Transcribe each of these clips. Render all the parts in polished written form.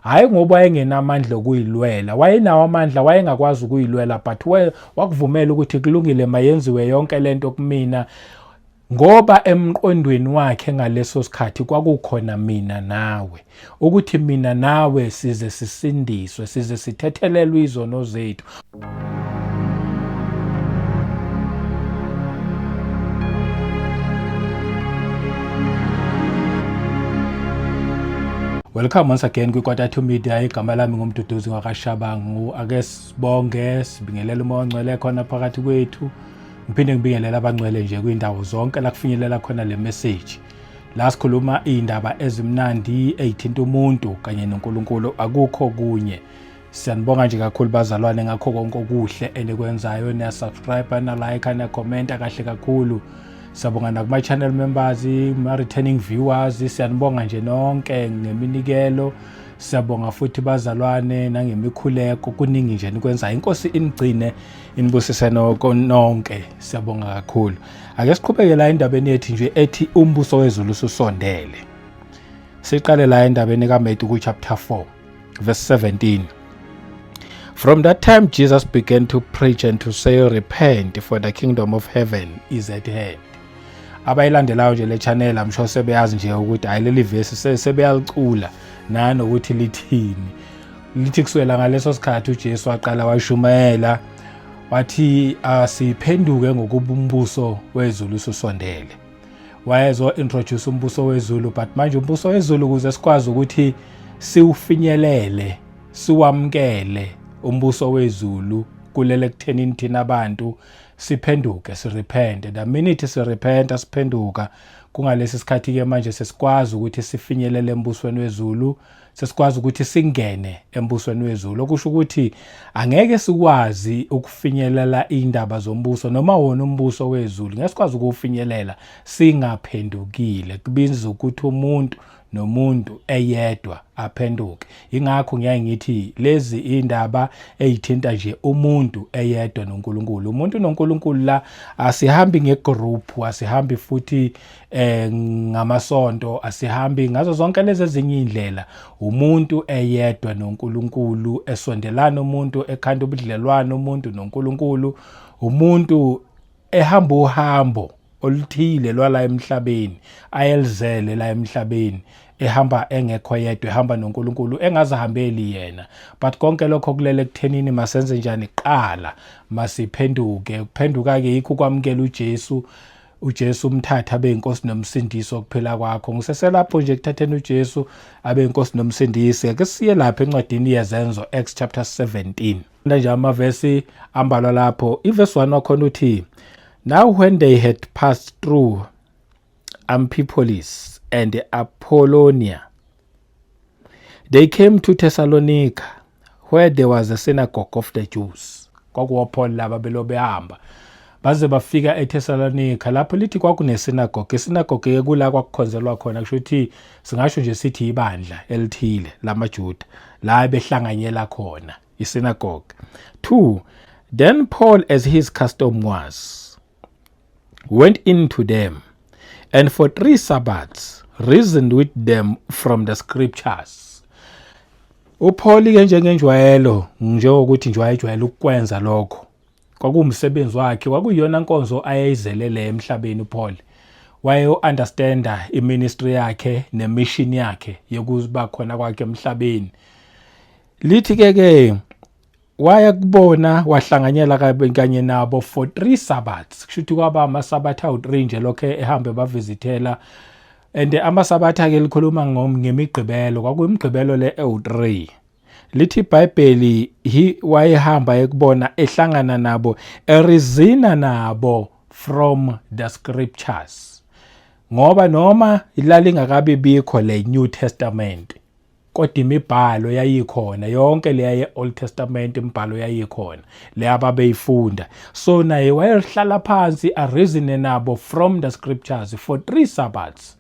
Hhayi ngoba wayengenamandla okuyilwela, wayenawo amandla, wayengakwazi ukuyilwela, but wakuvumela ukuthi kulungile mayenziwe yonke lento kumina ngoba emqondweni wakhe ngaleso sikhathi kwakukhona mina nawe, ukuthi mina nawe size sisindiswe, size sithethelelwe izono zethu. Welcome once again kwiKwatatu Media. Igama lami nguMduduzi wakaShabangu. Ake sibonge, sibingelele uMoya oNgcwele khona phakathi kwethu. Ngiphinde ngibingelele abangcwele nje kwindawo zonke la kufinyelela khona le message. La sikhuluma izindaba ezimnandi ezithinta umuntu kanye noNkulunkulu, akukho kunye. Siyanibonga nje kakhulu bazalwane ngakho konke okuhle enikwenzayo, niya-subscribe, na-like, niya-commenta kahle kakhulu. Siyabonga nakuma-channel members, ma-returning viewers, siyanibonga nje nonke ngeminikelo. Siyabonga futhi bazalwane nangemikhuleko, kuningi nje nikwenzayo. Inkosi inigcine, inibusise nonke. Siyabonga kakhulu. Ake siqhubeke la endabeni yethu nje ethi umbuso wezulu ususondele. Siqale la endabeni kaMatthew ku-chapter 4. Verse 17. From that time Jesus began to preach and to say, Repent, for the kingdom of heaven is at hand. Abayilandelayo nje le channel I'm sure sebeyazi nje ukuthi hayi leli verse sebeyalicula nanokuthi lithini. Lithi kusukela ngaleso sikhathi uJesu waqala washumayela wathi asiphenduke ngokuba umbuso wezulu ususondele. Wayezo introduce umbuso wezulu, but manje umbuso wezulu ukuze sikwazi ukuthi siwufinyelele siwamkele umbuso wezulu kulele kuthenini thina abantu siphenduke, sirepente. The minute sirepenta siphenduka, kungalesi sikhathi ke manje sesikwazi ukuthi sifinyelele embusweni wezulu, sesikwazi ukuthi singene embusweni wezulu. Okusho ukuthi angeke sikwazi ukufinyelela indaba zombuso noma wona umbuso wezulu, ngeke sikwazi ukuwufinyelela singaphendukile. Kubiza ukuthi umuntu nomuntu eyedwa aphenduke. Ingakho ngiyaye ngithi lezi indaba eyithinta nje umuntu eyedwa noNkulunkulu. Umuntu noNkulunkulu la asihambi ngegroup, asihambi futhi ngamasonto, asihambi ngazo zonke lezi ezinye indlela. Umuntu eyedwa noNkulunkulu, esondelana umuntu, ekhanda ubudlelwano umuntu noNkulunkulu, umuntu ehamba uhambo oluthile lwala emhlabeni, ayelizele la emhlabeni, ehamba engekho yedwa, ehamba noNkulunkulu, engazihambeli yena. But konke lokho kulele ekuthenini masenze njani? Qala masiphenduke. Ukuphenduka ke yikho ukwamukela uJesu, uJesu umthatha abe inkosi nomsindisi wokuphila kwakho. Ngiseselapho nje ekuthatheni uJesu abe inkosi nomsindisi. Ake siye lapha encwadini yeZenzo, Acts chapter 17. Nje amavesi ambalwa lapho. Ivesi 1 wakhona uthi, Now when they had passed through Amphipolis and Apollonia, they came to Thessalonica, where there was a synagogue of the Jews. KwakuwoPaul laba belo behamba baze bafika eThessalonica, lapho lithi kwakunesinagoge. Isinagoge ke kula kwakukhonzelwa khona, kusho ukuthi singasho nje sithi ibandla elithile lamaJuda la behlanganyela khona, isinagoge. 2 Then Paul, as his custom was, went into them, and for 3 Sabbaths reasoned with them from the scriptures. UPaul ke njengenjwayelo, njengokuthi nje wayejwayele ukukwenza lokho, kwakuwumsebenzi wakhe, kwakuyiyona nkonzo ayeyizelele emhlabeni. uPaul waye-understanda iministry yakhe nemission yakhe yokuba khona kwakhe emhlabeni. Lithi ke ke waya kubona, wahlanganyela kanye nabo for 3 Sabbaths. Kusho ukuthi kwaba amaSabatha awu-3 nje lokho ehambe bavizithela. And amaSabatha ke likhuluma ngemigqibelo, kwakuyimigqibelo le ewu-3. Lithi iBhayibheli wayehamba ekubona, ehlangana nabo, erizina nabo from the scriptures. Ngoba noma lalingakabi bikho le New Testament, kodwa imibhalo yayikhona yonke leya ye-Old Testament, imibhalo yayikhona le ababeyifunda. So naye wayehlala phansi areasone nabo from the scriptures for 3 Sabbaths,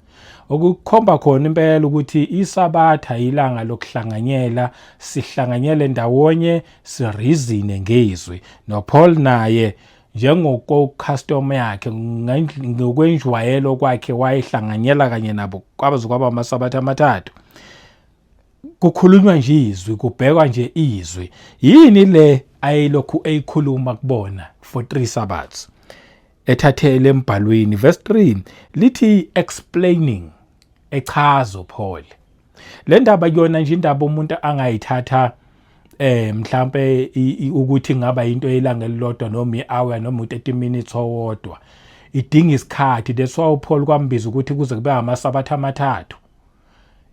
okukhomba khona impela ukuthi iSabatha ilanga lokuhlanganyela, sihlanganyele ndawonye, sireasone ngezwi. NoPaul naye njengoko-custom yakhe, ngokwenjwayelo kwakhe, wayehlanganyela kanye nabo kwabaze kwaba amaSabatha amathathu. Kukhulunywa nje izwi, kubhekwa nje izwi. Yini le ayelokhu eyikhuluma kubona for 3 Sabbaths? Ethathele embhalweni, verse 3 lithi explaining, echaza uPaul. Le ndaba kuyona nje indaba umuntu angayithatha mhlambe ukuthi ngaba into yelanga elilodwa noma i-hour noma u-30 minutes owodwa, idinga isikhathi. That's why uPaul kwambiza ukuthi kuze kube amasabatha amathathu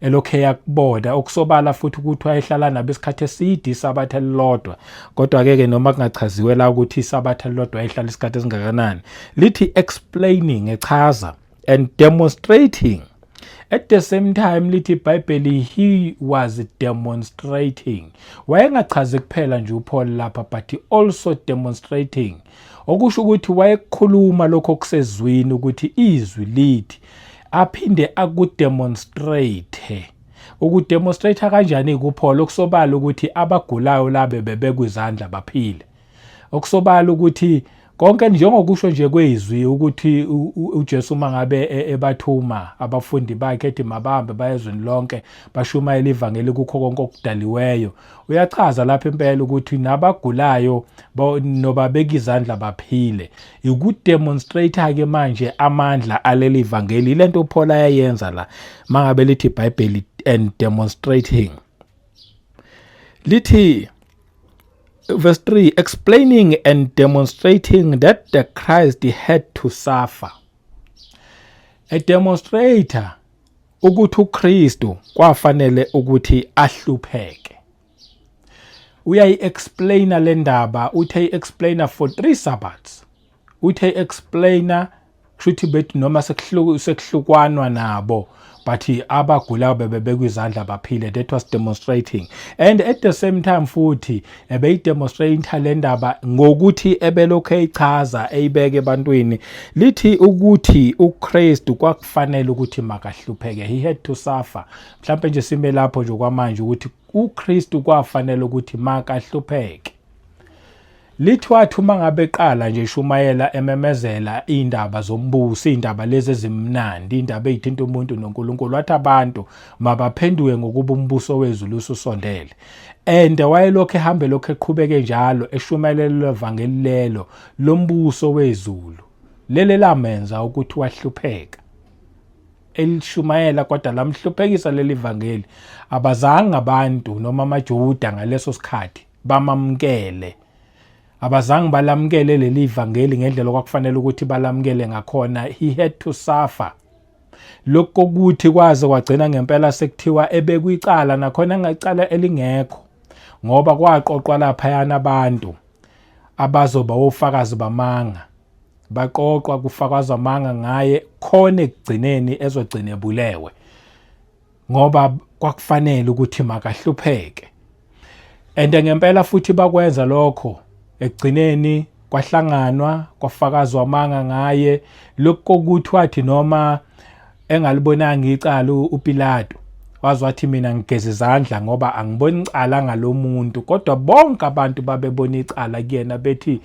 elokhe yakubona, okusobala futhi ukuthi wayehlala nabo isikhathi eside, isabatha elilodwa. Kodwa ke ke noma kungachaziwe la ukuthi isabatha elilodwa wayehlala isikhathi esingakanani, lithi explaining, echaza, and demonstrating at the same time. Lithi iBhayibheli he was demonstrating. Wayengachazi kuphela nje uPaul lapha, but he also demonstrating, okusho ukuthi wayekhuluma lokho okusezwini, ukuthi izwi lithi, aphinde akudemonstrate. Ukudemonstrate kanjani kuPaul? Okusobala ukuthi abagulayo labe bebekwa izandla baphile. Okusobala ukuthi konke njengokusho nje kwezwi ukuthi uJesu uma ngabe ebathuma abafundi bakhe, ethi mabahambe bayezweni lonke, bashumayela ivangeli kukho konke okudaliweyo, uyachaza lapha impela ukuthi nabagulayo nobabeka izandla baphile. Ukudemonstrate ke manje amandla aleli vangeli, lento uPaul ayayenza la. Mangabe lithi iBhayibheli and demonstrating, lithi verse 3, explaining and demonstrating that the Christ had to suffer. A demonstrator ukuthi uKristu kwafanele ukuthi ahlupheke. Uyayi-explaina le ndaba, uthe i-explainer for 3 Sabbaths. Uthe explainer kushuthi bethi noma sekuhlukwanwa nabo, but abagulayo bebebekwa izandla baphile. That was demonstrating, and at the same time futhi ebeyidemonstrate le ndaba ngokuthi ebelokhu eyichaza, eyibeke ebantwini. Lithi ukuthi uKristu kwakufanele ukuthi makahlupheke, he had to suffer. Mhlawumbe nje sime lapho nje kwamanje, ukuthi uKristu kwafanele ukuthi makahlupheke. Lithi wathi uma ngabe eqala nje eshumayela, ememezela indaba zombuso, indaba lezi ezimnandi, indaba ezithinta umuntu noNkulunkulu, wathi abantu mabaphenduke ngokuba umbuso wezulu ususondele. And wayelokhu ehambe, lokhu eqhubeke njalo eshumayela levangeli lelo lombuso wezulu, lele lamenza ukuthi wahlupheka elishumayela, kodwa lamhluphekisa leli vangeli. Abazange abantu noma amaJuda ngaleso sikhathi bamamukele, abazange balamukele leli vangeli ngendlela okwakufanele ukuthi balamukele ngakhona. He had to suffer. Lokho kokuthi kwaze kwagcina ngempela sekuthiwa ebekwa icala, nakhona ngecala elingekho, ngoba kwaqoqwa laphayana abantu abazoba ofakazi bamanga, baqoqwa, kufakazwa amanga ngaye, khona ekugcineni ezogcina ebulewe, ngoba kwakufanele ukuthi makahlupheke. And ngempela futhi bakwenza lokho, ekugcineni kwahlanganwa, kwafakazwa amanga ngaye. Lokhu kokuthi wathi noma engalibonanga icala uPilato, waze wathi, "Mina ngigeza izandla ngoba angiboni icala ngalomuntu," kodwa bonke abantu babebona icala kuyena, bethi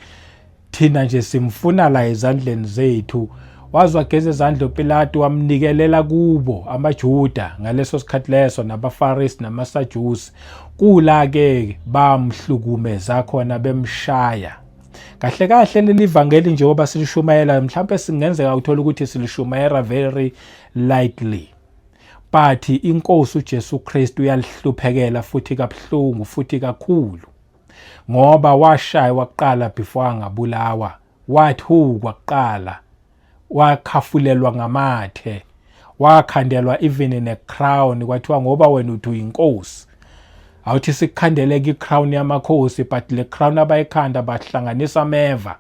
thina nje simfuna la ezandleni zethu. Waze wageza izandla uPilato, wamnikelela kubo amaJuda ngaleso sikhathi leso, nabaFarisi namaSajusi. Kula ke bamhlukumeza khona, bemshaya. Kahle kahle leli vangeli njengoba silishumayela, mhlawumbe singenzeka uthola ukuthi silishumayela very lightly, but inkosi uJesu Kristu uyalihluphekela futhi kabuhlungu futhi kakhulu, ngoba washaywa kuqala before angabulawa, wathukwa kuqala, wakhafulelwa ngamathe, wakhandelwa even necrown, kwathiwa ngoba wena uthi uyinkosi, awuthi sikukhandeleke icrown yamakhosi. But le crown abayikhanda, bahlanganisa ameva,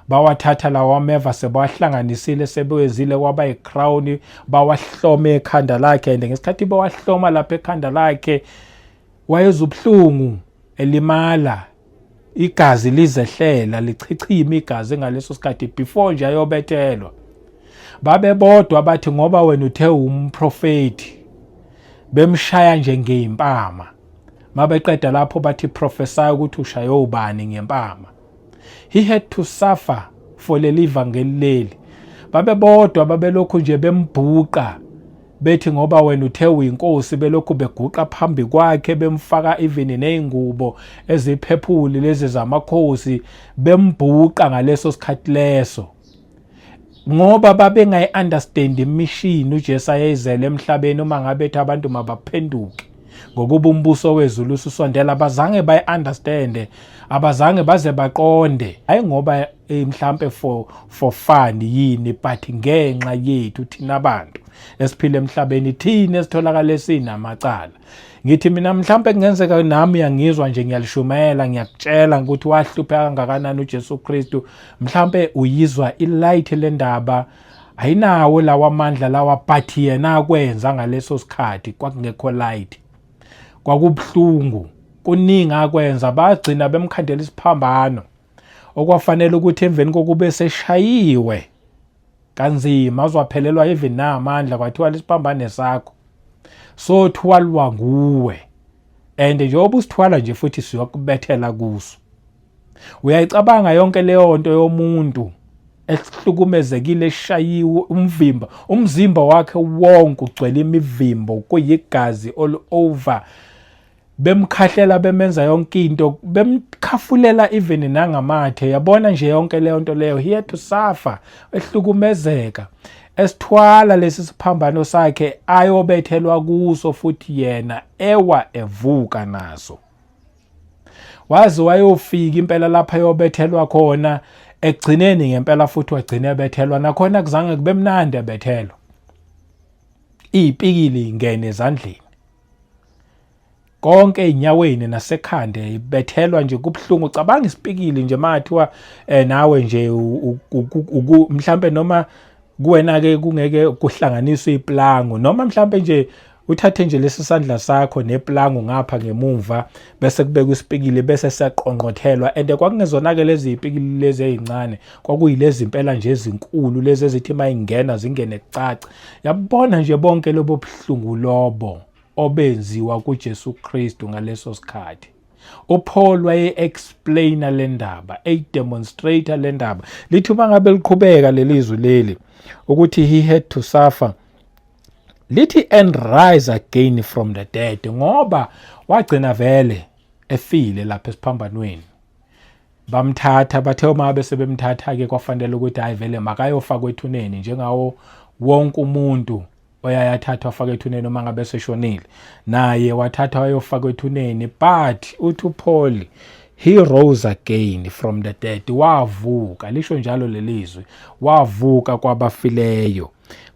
bawathatha lawa ameva, sebawahlanganisile, sebewezile kwaba yicrown, bawahlome ekhanda lakhe. And ngesikhathi bawahloma lapha ekhanda lakhe, wayeza ubuhlungu, elimala, igazi lizehlela, lichichima igazi ngaleso sikhathi before nje ayobethelwa. Babebodwa bathi ngoba wena uthe umprofeti, bemshaya nje ngeimpama. Mabeqeda lapho bathi, "Prophesy ukuthi ushaye ubani ngempama." He had to suffer for leli vangeli leli. Babebodwa babelokhu nje bembhuqa. Bethi ngoba wena uthe uyinkosi, belokhu beguqa phambi kwakhe, bemfaka even nezingubo eziphephuli lezi zamakhosi, bembhuqa ngaleso sikhathi leso, ngoba babengayi-understand imishini uJesu ayeyizele emhlabeni. Uma ngabe ethi abantu mabaphenduke ngokuba umbuso wezulu ususondela, abazange bayi-understande, abazange baze baqonde. Hayi ngoba mhlampe for fun yini, but ngenxa yethu thina abantu esiphila emhlabeni, thina esitholakala sinamacala. Ngithi mina mhlampe kungenzeka nami uyangizwa nje, ngiyalishumayela, ngiyakutshela ukuthi wahlupheka kangakanani uJesu Kristu, mhlampe uyizwa ilight lendaba, ayinawo lawa amandla lawa, but yena akwenza ngaleso sikhathi kwakungekho light, kwakubuhlungu, kuningi akwenza. Bagcina bemkhandela isiphambano, okwafanele ukuthi emveni kokube seshayiwe kanzima azwaphelelwa even namandla, kwathiwa lesiphambane sakho sothwalwa nguwe, and njengoba usithwala nje futhi siyokubethela kuso. Uyayicabanga yonke leyo nto yomuntu ehlukumezekile, eshayiwe, umvimba, umzimba wakhe wonke ugcwele imivimbo, kuyigazi all over, bemkhahlela, bemenza yonke into, bemkhafulela even nangamathe. Yabona nje yonke leyo nto leyo, he had to suffer, ehlukumezeka, esithwala lesi siphambano sakhe ayobethelwa kuso, futhi yena ewa evuka naso, waze wayofika impela lapha ayobethelwa khona. Ekugcineni ngempela futhi wagcina ebethelwa nakhona, kuzange kube mnandi ebethelwa, iy'pikili ingene ezandleni konke, ey'nyaweni nasekhanda, ibethelwa nje kubuhlungu. Cabanga isipikili nje mathiwa nawe nje mhlambe noma kuwena ke kungeke kuhlanganiswe iplango, noma mhlambe nje uthathe nje lesi sandla sakho neplango ngapha ngemumva, bese kubekwa isipikili, bese siyaqongqothelwa. And kwakungezona ke lezi ipikili lezi ezincane, kwakuyilezi impela nje ezinkulu, lezi ezithi mayingena zingene kucaca. Yabona nje bonke lobo buhlungu lobo obenziwa kuJesu Kristu ngaleso sikhathi. UPaul waye-explaina le ndaba, eyidemonstrate le ndaba. Lithi uma ngabe liqhubeka lelizwi leli ukuthi he had to suffer, lithi and rise again from the dead, ngoba wagcina vele efile lapha esiphambanweni. Bamthatha, bathe uma bese bemthatha ke, kwafanele ukuthi hayi vele makayofakwa ethuneni njengawo wonke umuntu oyayathathwa afake ethuneni uma ngabe seshonile. Naye wathathwa wayofakwa ethuneni, but uthi uPaul, he rose again from the dead, wavuka, lisho njalo lelizwi, wavuka kwabafileyo,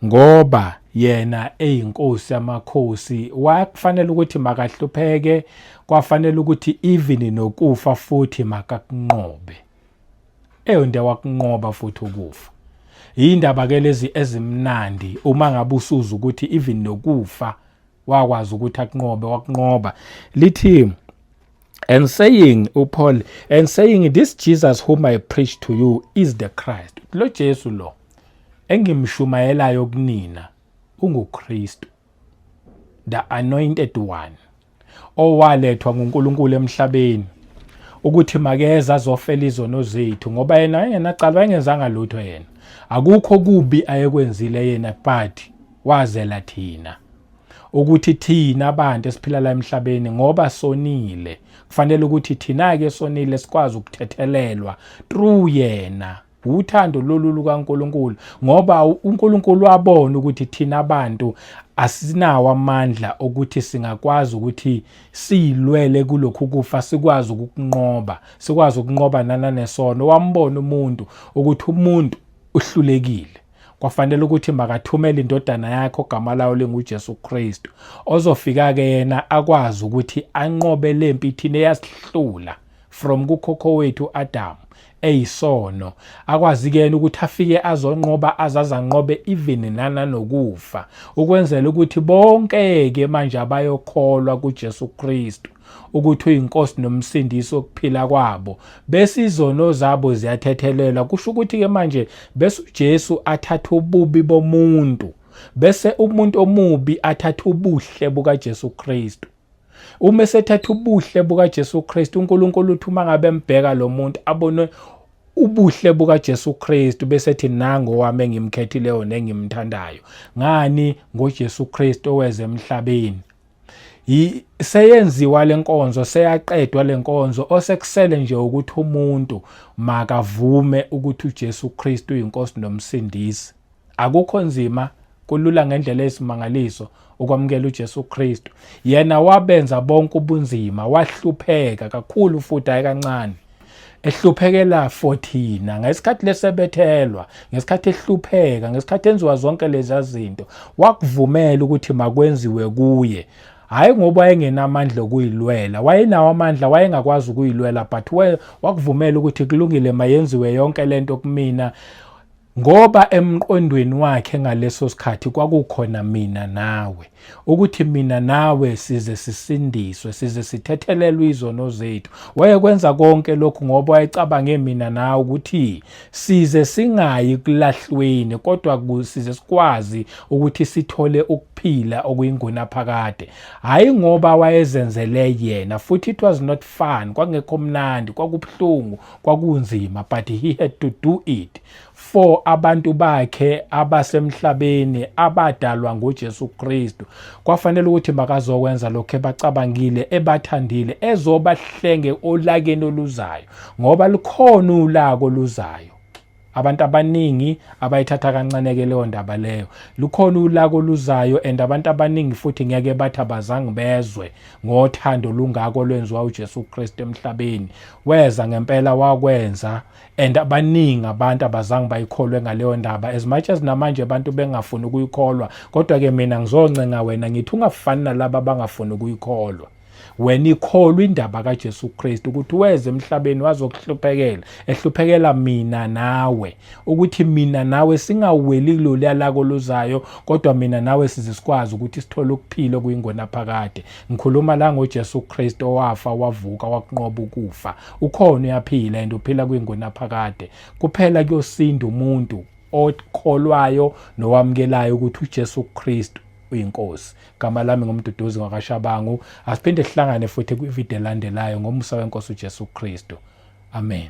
ngoba yena eyinkosi yamakhosi wakufanele ukuthi makahlupheke, kwafanele ukuthi even nokufa futhi makakunqobe. Eyonto wakunqoba futhi ukufa. Yindaba ke lezi ezimnandi uma ngabe usuza ukuthi even nokufa wakwazi ukuthi akunqobe, wakunqoba. Lithi and saying, uPaul, and saying, "This Jesus whom I preach to you is the Christ." Lo Jesu lo engimshumayelayo kunina unguKristu, the anointed one, owalethwa nguNkulunkulu emhlabeni ukuthi makeza azofela izono zethu, ngoba yena wayengenacala, wayengenzanga lutho yena, akukho kubi ayekwenzile yena, but wazela thina ukuthi thina abantu esiphila la emhlabeni, ngoba sonile, kufanele ukuthi thina ke sonile sikwazi ukuthethelelwa through yena. Uthando lolu lukaNkuluNkulu, ngoba uNkulunkulu wabona ukuthi thina abantu asinawo amandla ukuthi singakwazi ukuthi siyilwele kulokhu kufa, sikwazi ukukunqoba, sikwazi ukunqoba nananesono. Wambona umuntu ukuthi umuntu uhlulekile, kwafanele ukuthi makathumele indodana yakhe ogama layo linguJesu Kristu, ozofika ke yena akwazi ukuthi anqobe lempi thina eyasihlula from kukhokho wethu Adam eyisono, akwazi ke yena ukuthi afike azonqoba, azazanqobe even nanokufa, ukwenzela ukuthi bonke ke manje abayokholwa kuJesu Kristu ukuthi uyinkosi nomsindisi wokuphila kwabo, bese izono zabo ziyathethelelwa. Kusho ukuthi ke manje bese uJesu athatha ububi bomuntu, bese umuntu omubi athatha ubuhle bukaJesu Kristu. Uma esethatha ubuhle bukaJesu Kristu, uNkulunkulu uthi uma ngabe embheka lo muntu abone Ubuhle bukaJesu Kristu besethi nango wami engimkhethileyo nengimthandayo. Ngani? NgoJesu Kristu oweze emhlabeni. Seyenziwa lenkonzo, seyaqedwa lenkonzo, osekusele nje ukuthi umuntu makavume ukuthi uJesu Kristu uyinkosi nomsindisi. Akukho nzima, kulula ngendlela eyisimangaliso ukwamukela uJesu Kristu. Yena wabenza bonke ubunzima, wahlupheka kakhulu futhi hayi kancane. Ehluphekela for thina ngesikhathi lesebethelwa, ngesikhathi ehlupheka, ngesikhathi enziwa zonke lezi zinto, wakuvumela ukuthi makwenziwe kuye. Hhayi ngoba wayengenamandla okuyilwela, wayenawo amandla, wayengakwazi ukuyilwela, but wakuvumela ukuthi kulungile mayenziwe yonke lento kumina. Ngoba emqondweni wakhe ngaleso sikhathi kwakukhona mina nawe, ukuthi mina nawe size sisindiswe, size sithethelelwe izono zethu. Wayekwenza konke lokhu ngoba wayecabange mina nawe ukuthi size singayi kulahlweni, kodwa size sikwazi ukuthi sithole ukuphila okuyingunaphakade. Hhayi ngoba wayezenzele yena, futhi it was not fun, kwakungekho mnandi, kwakubuhlungu, kwakunzima, but he had to do it for abantu bakhe abasemhlabeni abadalwa nguJesu Kristu. Kwafanele ukuthi makazokwenza lokho ebacabangile, ebathandile, ezobahlenge olakeni oluzayo, ngoba lukhona ulaka oluzayo. Abantu abaningi abayithatha kancane ke leyo ndaba leyo. Lukhona ulaka oluzayo and abantu abaningi futhi ngeke bathi abazange bezwe ngothando olungako olwenziwa uJesu Kristu emhlabeni. Weza ngempela wakwenza and abaningi abantu abazange bayikholwe ngaleyo ndaba, as much as namanje abantu bengafuni ukuyikholwa, kodwa ke mina ngizoncenga wena ngithi ungafani nalaba abangafuni ukuyikholwa. Wena ikholwa indaba kaJesu Kristu ukuthi weze emhlabeni wazokuhluphekela, ehluphekela mina nawe, ukuthi mina nawe singaweli kuloluya laka oluzayo, kodwa mina nawe size sikwazi ukuthi sithole ukuphila okuyingonaphakade. Ngikhuluma la ngoJesu Kristu owafa wavuka wakunqoba ukufa. Ukhona, uyaphila and uphila kwingonaphakade. Kuphela kuyosinda umuntu okholwayo nowamukelayo ukuthi uJesu Kristu uyinkosi. Gama lami nguMduduzi ngwakaShabangu. Asiphinde sihlangane futhi kwividiyo elandelayo ngomusa wenkosi uJesu Kristu. Amen.